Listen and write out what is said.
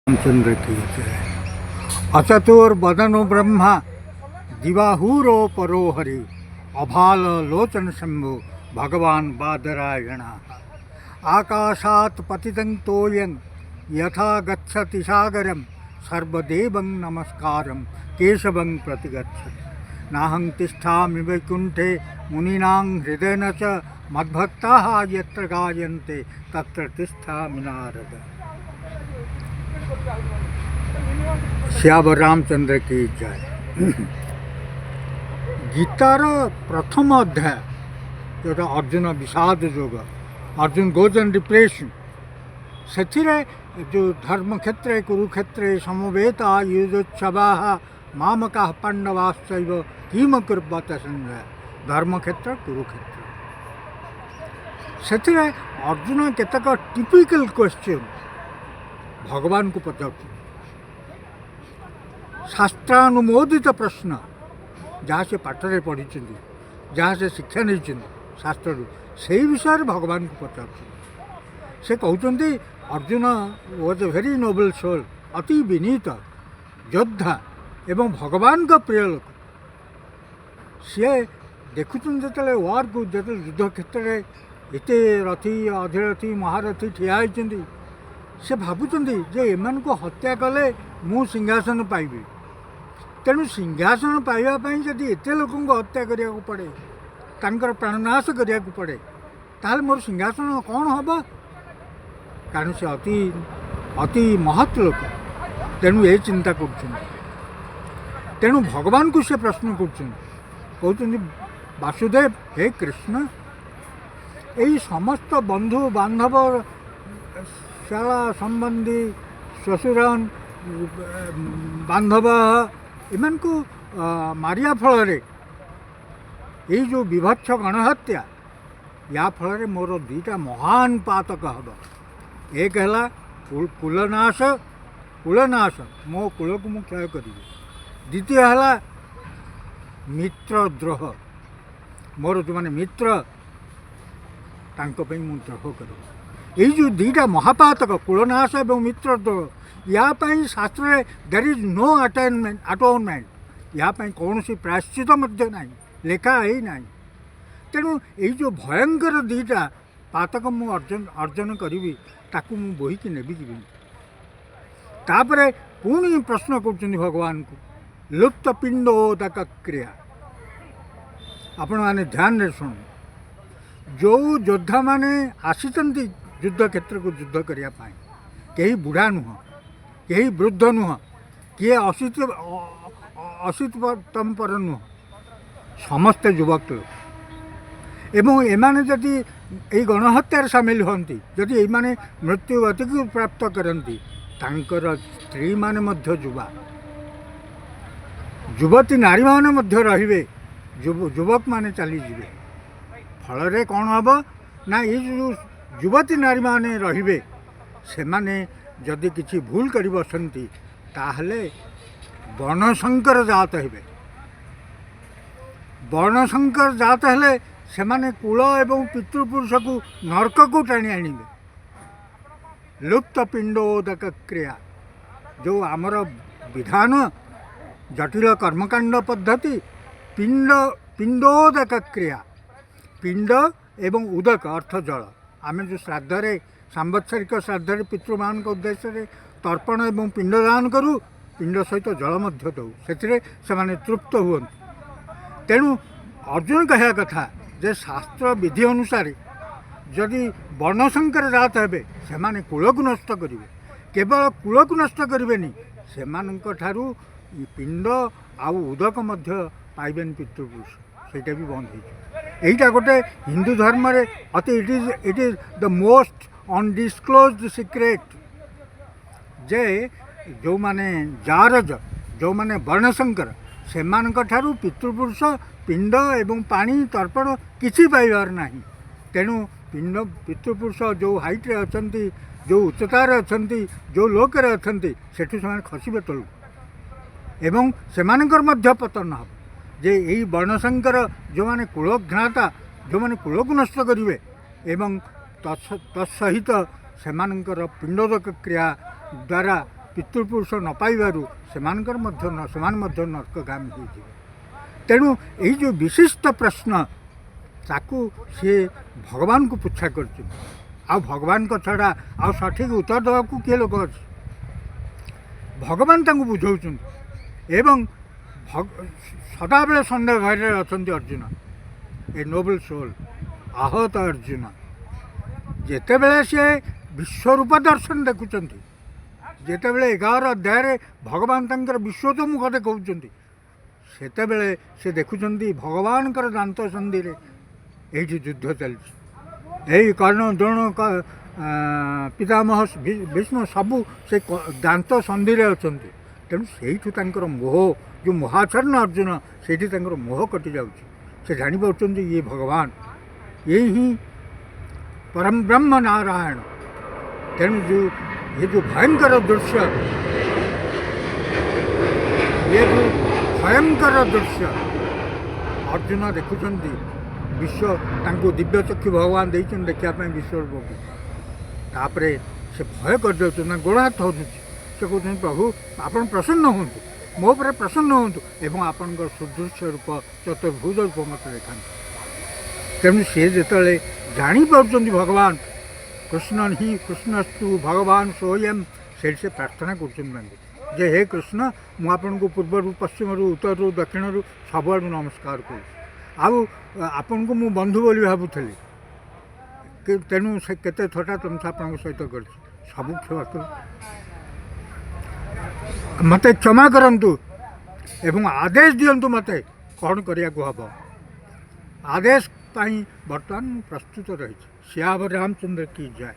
रामचंद्र की जय। अचतुर्वदनो ब्रह्मा द्विबाहुरो परो हरि, अभाल लोचन शंभु भगवान बादरायण। आकाशात् पतितं तोयं यथा गच्छति सागरं, सर्वदेवं नमस्कारं केशवं प्रति गच्छति। नाहं तिष्ठामि वैकुण्ठे मुनीनां हृदयेन च, मद्भक्ताः यत्र गायन्ते तत्र तिष्ठामि नारद। सियावर रामचंद्र की जय। ଗୀତାର ପ୍ରଥମ ଅଧ୍ୟାୟ ଯେଉଁଟା ଅର୍ଜୁନ ବିଷାଦ ଯୋଗ, ଅର୍ଜୁନ ଗୋଜ୍ ଇନ୍ ଡିପ୍ରେସନ୍, ସେଥିରେ ଯେଉଁ ଧର୍ମକ୍ଷେତ୍ରେ କୁରୁକ୍ଷେତ୍ରେ ସମବେତା ୟୁଯୁତ୍ସବାଃ ମାମକାଃ ପାଣ୍ଡବାଶ୍ଚୈବ କିମକୁର୍ବତ ସଞ୍ଜୟ। ଧର୍ମକ୍ଷେତ୍ର, କୁରୁକ୍ଷେତ୍ର, ସେଥିରେ ଅର୍ଜୁନ କେତେକ ଟିପିକାଲ କ୍ୱେଶ୍ଚିନ୍ ଭଗବାନଙ୍କୁ ପଚାରୁଛନ୍ତି। ଶାସ୍ତ୍ରାନୁମୋଦିତ ପ୍ରଶ୍ନ, ଯାହା ସେ ପାଠରେ ପଢ଼ିଛନ୍ତି, ଯାହା ସେ ଶିକ୍ଷା ନେଇଛନ୍ତି ଶାସ୍ତ୍ରରୁ, ସେଇ ବିଷୟରେ ଭଗବାନଙ୍କୁ ପଚାରୁଛନ୍ତି। ସେ କହୁଛନ୍ତି, Arjuna was a very noble soul, ଅତି ବିନୀତ ଯୋଦ୍ଧା ଏବଂ ଭଗବାନଙ୍କ ପ୍ରିୟ ଲୋକ। ସିଏ ଦେଖୁଛନ୍ତି ଯେତେବେଳେ ୱାର୍କୁ, ଯେତେବେଳେ ଯୁଦ୍ଧ କ୍ଷେତ୍ରରେ ଏତେ ରଥୀ, ଅଧିରଥୀ, ମହାରଥୀ ଠିଆ ହେଇଛନ୍ତି, ସେ ଭାବୁଛନ୍ତି ଯେ ଏମାନଙ୍କୁ ହତ୍ୟା କଲେ ମୁଁ ସିଂହାସନ ପାଇବି। ତେଣୁ ସିଂହାସନ ପାଇବା ପାଇଁ ଯଦି ଏତେ ଲୋକଙ୍କୁ ହତ୍ୟା କରିବାକୁ ପଡ଼େ, ତାଙ୍କର ପ୍ରାଣନାଶ କରିବାକୁ ପଡ଼େ, ତାହେଲେ ମୋର ସିଂହାସନ କ'ଣ ହେବ? କାରଣ ସେ ଅତି ଅତି ମହତ୍ ଲୋକ। ତେଣୁ ଏ ଚିନ୍ତା କରୁଛନ୍ତି। ତେଣୁ ଭଗବାନଙ୍କୁ ସେ ପ୍ରଶ୍ନ କରୁଛନ୍ତି, କହୁଛନ୍ତି, ବାସୁଦେବ, ହେ କୃଷ୍ଣ, ଏଇ ସମସ୍ତ ବନ୍ଧୁ ବାନ୍ଧବ, ଶାଳା, ସମ୍ବନ୍ଧୀ, ଶ୍ୱଶୁରନ, ବାନ୍ଧବ, ଏମାନଙ୍କୁ ମାରିବା ଫଳରେ, ଏଇ ଯେଉଁ ବିଭତ୍ସ ଗଣହତ୍ୟା, ୟା ଫଳରେ ମୋର ଦୁଇଟା ମହାନ ପାତକ ହେବ। ଏକ ହେଲା କୁଳନାଶ, କୁଳନାଶ, ମୋ କୂଳକୁ ମୁଁ କ୍ଷୟ କରିବି। ଦ୍ୱିତୀୟ ହେଲା ମିତ୍ର ଦ୍ରୋହ, ମୋର ଯେଉଁମାନେ ମିତ୍ର ତାଙ୍କ ପାଇଁ ମୁଁ ଦ୍ରୋହ କରିବି। ଏଇ ଯେଉଁ ଦୁଇଟା ମହାପାତକ, କୁଳନାଶ ଏବଂ ମିତ୍ର ଦ୍ରୋହ, ୟା ପାଇଁ ଶାସ୍ତ୍ରରେ there is no atonement. ୟା ପାଇଁ କୌଣସି ପ୍ରାୟଶ୍ଚିତ ମଧ୍ୟ ନାହିଁ, ଲେଖା ହେଇନାହିଁ। ତେଣୁ ଏଇ ଯେଉଁ ଭୟଙ୍କର ଦୁଇଟା ପାତକ ମୁଁ ଅର୍ଜନ କରିବି, ତାକୁ ମୁଁ ବୋହିକି ନେବି କେମିତି? ତାପରେ ପୁଣି ପ୍ରଶ୍ନ କରୁଛନ୍ତି ଭଗବାନଙ୍କୁ, ଲୁପ୍ତ ପିଣ୍ଡୋଦକ କ୍ରିୟା। ଆପଣମାନେ ଧ୍ୟାନରେ ଶୁଣୁ। ଯେଉଁ ଯୋଦ୍ଧାମାନେ ଆସିଛନ୍ତି ଯୁଦ୍ଧ କ୍ଷେତ୍ରକୁ ଯୁଦ୍ଧ କରିବା ପାଇଁ, କେହି ବୁଢ଼ା ନୁହଁ, କେହି ବୃଦ୍ଧ ନୁହଁ, କିଏ ଅଶୀତମ ପର ନୁହଁ, ସମସ୍ତେ ଯୁବକ ଲୋକ। ଏବଂ ଏମାନେ ଯଦି ଏଇ ଗଣହତ୍ୟାରେ ସାମିଲ ହୁଅନ୍ତି, ଯଦି ଏଇମାନେ ମୃତ୍ୟୁ ଗତିକୁ ପ୍ରାପ୍ତ କରନ୍ତି, ତାଙ୍କର ସ୍ତ୍ରୀମାନେ ମଧ୍ୟ ଯୁବା ଯୁବତୀ ନାରୀମାନେ ମଧ୍ୟ ରହିବେ, ଯୁବକମାନେ ଚାଲିଯିବେ। ଫଳରେ କ'ଣ ହେବ ନା, ଏଇ ଯେଉଁ ଯୁବତୀ ନାରୀମାନେ ରହିବେ, ସେମାନେ ଯଦି କିଛି ଭୁଲ କରି ବସନ୍ତି, ତାହେଲେ ବର୍ଣ୍ଣଶଙ୍କର ଜାତ ହେବେ। ବର୍ଣ୍ଣଶଙ୍କର ଜାତ ହେଲେ ସେମାନେ କୂଳ ଏବଂ ପିତୃପୁରୁଷକୁ ନର୍କକୁ ଟାଣି ଆଣିବେ। ଲୁପ୍ତ ପିଣ୍ଡୋଦକ କ୍ରିୟା, ଯେଉଁ ଆମର ବିଧାନ, ଜଟିଳ କର୍ମକାଣ୍ଡ ପଦ୍ଧତି, ପିଣ୍ଡୋଦକ କ୍ରିୟା, ପିଣ୍ଡ ଏବଂ ଉଦକ ଅର୍ଥ ଜଳ। ଆମେ ଯେଉଁ ଶ୍ରାଦ୍ଧରେ, ସାମ୍ବତ୍ସରିକ ଶ୍ରାଦ୍ଧରେ ପିତୃମାନଙ୍କ ଉଦ୍ଦେଶ୍ୟରେ ତର୍ପଣ ଏବଂ ପିଣ୍ଡଦାନ କରୁ, ପିଣ୍ଡ ସହିତ ଜଳ ମଧ୍ୟ ଦେଉ, ସେଥିରେ ସେମାନେ ତୃପ୍ତ ହୁଅନ୍ତି। ତେଣୁ ଅର୍ଜୁନ କହିବା କଥା ଯେ ଶାସ୍ତ୍ର ବିଧି ଅନୁସାରେ ଯଦି ବର୍ଣ୍ଣଶଙ୍କର ଜାତ ହେବେ, ସେମାନେ କୂଳକୁ ନଷ୍ଟ କରିବେ। କେବଳ କୂଳକୁ ନଷ୍ଟ କରିବେନି, ସେମାନଙ୍କ ଠାରୁ ପିଣ୍ଡ ଆଉ ଉଦକ ମଧ୍ୟ ପାଇବେନି ପିତୃପୁରୁଷ, ସେଇଟା ବି ବନ୍ଦ ହେଇଯିବ। ଏଇଟା ଗୋଟେ ହିନ୍ଦୁ ଧର୍ମରେ ଅତି it is the most undisclosed secret ଯେ ଯେଉଁମାନେ ଜାରଜ, ଯେଉଁମାନେ ବର୍ଣ୍ଣଶଙ୍କର, ସେମାନଙ୍କ ଠାରୁ ପିତୃପୁରୁଷ ପିଣ୍ଡ ଏବଂ ପାଣି ତର୍ପଣ କିଛି ପାଇବାର ନାହିଁ। ତେଣୁ ପିଣ୍ଡ, ପିତୃପୁରୁଷ ଯେଉଁ ହାଇଟ୍ରେ ଅଛନ୍ତି, ଯେଉଁ ଉଚ୍ଚତାରେ ଅଛନ୍ତି, ଯେଉଁ ଲୋକରେ ଅଛନ୍ତି, ସେଠୁ ସେମାନେ ଖସିବେ ତଳକୁ ଏବଂ ସେମାନଙ୍କର ମଧ୍ୟ ପତନ ହେବ। ଯେ ଏଇ ବର୍ଣ୍ଣଶଙ୍କର ଯେଉଁମାନେ କୂଳଘ୍ନାତା, ଯେଉଁମାନେ କୂଳକୁ ନଷ୍ଟ କରିବେ ଏବଂ ତତ୍ସହିତ ସେମାନଙ୍କର ପିଣ୍ଡୋଦକ କ୍ରିୟା ଦ୍ୱାରା ପିତୃପୁରୁଷ ନ ପାଇବାରୁ ସେମାନଙ୍କର ମଧ୍ୟ ସେମାନେ ମଧ୍ୟ ନର୍କଗାମୀ ହୋଇଯିବେ। ତେଣୁ ଏଇ ଯେଉଁ ବିଶିଷ୍ଟ ପ୍ରଶ୍ନ, ତାକୁ ସିଏ ଭଗବାନଙ୍କୁ ପୁଚ୍ଛା କରିଛନ୍ତି। ଆଉ ଭଗବାନଙ୍କ ଛଡ଼ା ଆଉ ସଠିକ୍ ଉତ୍ତର ଦେବାକୁ କିଏ ଲୋକ ଅଛି? ଭଗବାନ ତାଙ୍କୁ ବୁଝାଉଛନ୍ତି ଏବଂ ସଦାବେଳେ ସନ୍ଦେହ ଘେରରେ ଅଛନ୍ତି ଅର୍ଜୁନ, ଏ ନୋବଲ ସୋଲ୍, ଆହତ ଅର୍ଜୁନ। ଯେତେବେଳେ ସେ ବିଶ୍ୱରୂପ ଦର୍ଶନ ଦେଖୁଛନ୍ତି, ଯେତେବେଳେ 11 ଅଧ୍ୟାୟରେ ଭଗବାନ ତାଙ୍କର ବିଶ୍ୱତୋମୁଖ ଦେଖାଉଛନ୍ତି, ସେତେବେଳେ ସେ ଦେଖୁଛନ୍ତି ଭଗବାନଙ୍କର ଦାନ୍ତ ସନ୍ଧିରେ ଏଇଠି ଯୁଦ୍ଧ ଚାଲିଛି। ଏଇ କର୍ଣ୍ଣ, ଦ୍ରୋଣ, ପିତାମହ ଭୀଷ୍ମ ସବୁ ସେ ଦାନ୍ତ ସନ୍ଧିରେ ଅଛନ୍ତି। ତେଣୁ ସେଇଠୁ ତାଙ୍କର ମୋହ, ଯେଉଁ ମୋହାଚ୍ଛନ୍ନ ଅର୍ଜୁନ, ସେଇଠି ତାଙ୍କର ମୋହ କଟିଯାଉଛି। ସେ ଜାଣିପାରୁଛନ୍ତି ଇଏ ଭଗବାନ, ଏଇ ହିଁ ପରମ ବ୍ରହ୍ମ ନାରାୟଣ। ତେଣୁ ଏ ଯେଉଁ ଭୟଙ୍କର ଦୃଶ୍ୟ, ଇଏ ଯେଉଁ ଭୟଙ୍କର ଦୃଶ୍ୟ ଅର୍ଜୁନ ଦେଖୁଛନ୍ତି, ବିଶ୍ୱ ତାଙ୍କୁ ଦିବ୍ୟ ଚକ୍ଷୁ ଭଗବାନ ଦେଇଛନ୍ତି ଦେଖିବା ପାଇଁ ବିଶ୍ୱରୂପକୁ। ତାପରେ ସେ ଭୟ କରିଯାଉଛନ୍ତି ନା, ଗୋଡ଼ ହାତ ଥରୁଛି। ସେ କହୁଛନ୍ତି, ପ୍ରଭୁ, ଆପଣ ପ୍ରସନ୍ନ ହୁଅନ୍ତୁ, ମୋ ଉପରେ ପ୍ରସନ୍ନ ହୁଅନ୍ତୁ ଏବଂ ଆପଣଙ୍କର ସୁଦୃଶ୍ୟ ରୂପ, ଚତୁର୍ଭୁଜ ରୂପ ମୋତେ ଦେଖାନ୍ତୁ। ତେଣୁ ସେ ଯେତେବେଳେ ଜାଣିପାରୁଛନ୍ତି ଭଗବାନ କୃଷ୍ଣ ହିଁ, କୃଷ୍ଣସ୍ତୁ ଭଗବାନ ସ୍ୱୟଂ, ସେଇଠି ସେ ପ୍ରାର୍ଥନା କରୁଛନ୍ତି ତାଙ୍କୁ ଯେ ହେ କୃଷ୍ଣ, ମୁଁ ଆପଣଙ୍କୁ ପୂର୍ବରୁ, ପଶ୍ଚିମରୁ, ଉତ୍ତରରୁ, ଦକ୍ଷିଣରୁ ସବୁଆଡ଼ୁ ନମସ୍କାର କରୁଛି। ଆଉ ଆପଣଙ୍କୁ ମୁଁ ବନ୍ଧୁ ବୋଲି ଭାବୁଥିଲି, ତେଣୁ ସେ କେତେ ଥଟା ତମସା ଆପଣଙ୍କ ସହିତ କରିଛି, ସବୁ କ୍ଷମା କର, ମୋତେ କ୍ଷମା କରନ୍ତୁ ଏବଂ ଆଦେଶ ଦିଅନ୍ତୁ ମୋତେ କ'ଣ କରିବାକୁ ହେବ। ଆଦେଶ ପାଇଁ ବର୍ତ୍ତମାନ ମୁଁ ପ୍ରସ୍ତୁତ ରହିଛି। ସିଆବର ରାମଚନ୍ଦ୍ର କି ଜୟ।